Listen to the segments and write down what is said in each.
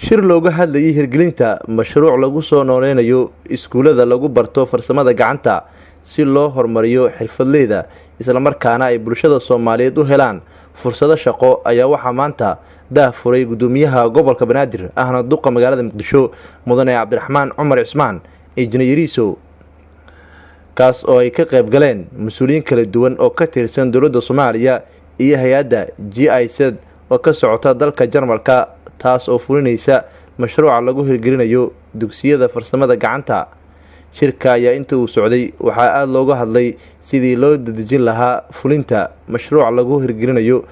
Shir looga hadlayay hirgelinta mashruuc lagu soo nooleynayo iskuullada lagu barto farsamada gacanta si loo horumariyo xirfadleyda, islamarkaana ay bulshada Soomaaliyeed u helaan fursado shaqo, ayaa waxaa maanta daah furay gudoomiyaha gobolka Banaadir ahna duqa magaalada Muqdisho, mudane Cabdiraxmaan Cumar Cismaan Injineer Yariisow, kaas oo ay ka qayb galeen mas-uuliyiin kala duwan oo ka tirsan dowladda Soomaaliya iyo hay-adda GIZ oo ka socota dalka Jarmalka, taas oo fulinaysa mashruuca lagu hirgelinayo dugsiyada farsamada gacanta. Shirka ayaa inta uu socday waxaa aada looga hadlay sidii loo dadejin lahaa fulinta mashruuca lagu hirgelinayo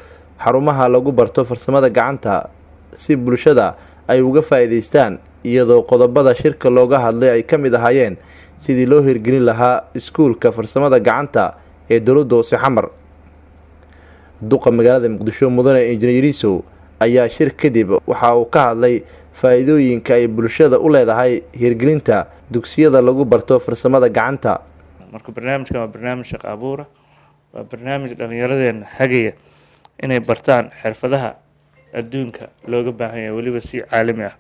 xarumaha lagu barto farsamada gacanta si bulshada ay uga faa'iidaystaan, iyadoo qodobada shirka looga hadlay ay ka mid ahaayeen sidii loo hirgelin lahaa iskuulka farsamada gacanta ee dowladda hoose Xamar. Duqa magaalada Muqdisho, mudane Injineer Yariisow, ayaa shir kadib waxa uu ka hadlay faa'iidooyinka ay bulshada u leedahay hirgelinta dugsiyada lagu barto farsamada gacanta. Marka barnaamijkan waa barnaamij shaqo abuura, waa barnaamij dhallinyaradeenna hagaya inay bartaan xirfadaha adduunka looga baahan yahay, weliba si caalami ah.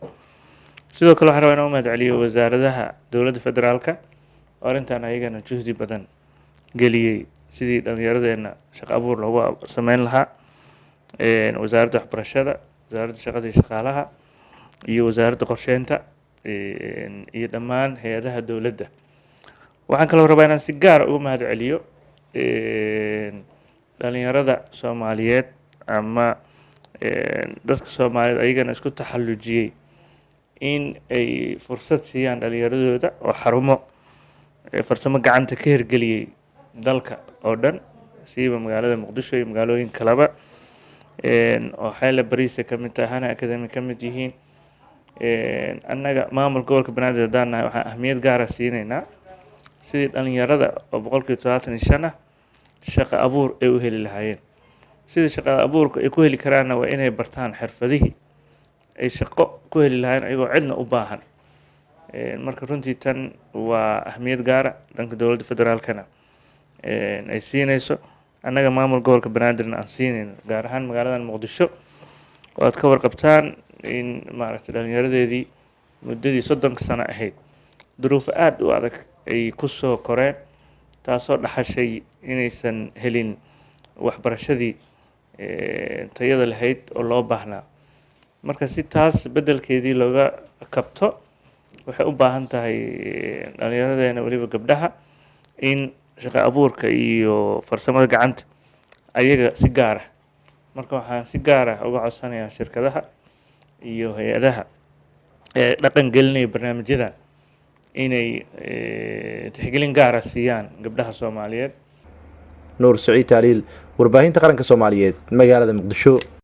Sidoo kale waxaan rabaa inaan u mahad celiyo wasaaradaha dowladda federaalka oo arrintan ayagana juhdi badan geliyey sidii dhallinyaradeenna shaqo abuur loogu sameyn lahaa: Wasaaradda Waxbarashada, Wasaaradda Shaqada iyo Shaqaalaha iyo Wasaaradda Qorsheynta iyo dhammaan hay-adaha dowladda. Waxaan kaloo rabaa inaan si gaara uga mahad celiyo dhalinyarada Soomaaliyeed ama dadka Soomaaliyeed ayagana isku taxallujiyey in ay fursad siiyaan dhalinyaradooda oo xarumo farsamo gacanta ka hirgeliyey dalka oo dhan, siiba magaalada Muqdisho iyo magaalooyin kaleba, oo Xeele Bariisa ka mid tahay, Hana Academy ka mid yihiin. Annaga maamulka gobolka Banaadir haddaan nahay, waxaan ahmiyad gaara siinaynaa sidii dhalinyarada oo 75% ah shaqo abuur ay u heli lahaayeen. Sidii shaqo abuurka ay ku heli karaanna waa inay bartaan xirfadihii ay shaqo ku heli lahaayeen ayagoo cidna u baahan. Marka runtii tan waa ahmiyad gaara dhanka dowladda federaalkana ay siinayso, annaga maamul gobolka Banaadirna aan siinayno, gaar ahaan magaaladan Muqdisho oo aad ka warqabtaan in maaragtay dhalinyaradeedii muddadii 30-ka sano ahayd duruufo aada u adag ay ku soo koreen, taasoo dhaxashay inaysan helin waxbarashadii tayada lahayd oo loo baahnaa. Marka si taas beddelkeedii looga kabto, waxay u baahan tahay dhalinyaradeena, weliba gabdhaha, in shaqo abuurka iyo farsamada gacanta ayaga si gaar ah. Marka waxaan si gaar ah uga codsanayaa shirkadaha iyo hay-adaha ee dhaqan gelinaya barnaamijyadan inay tixgelin gaara siiyaan gabdhaha Soomaaliyeed. Nuur Saciid Taaliil, Warbaahinta Qaranka Soomaaliyeed, magaalada Muqdisho.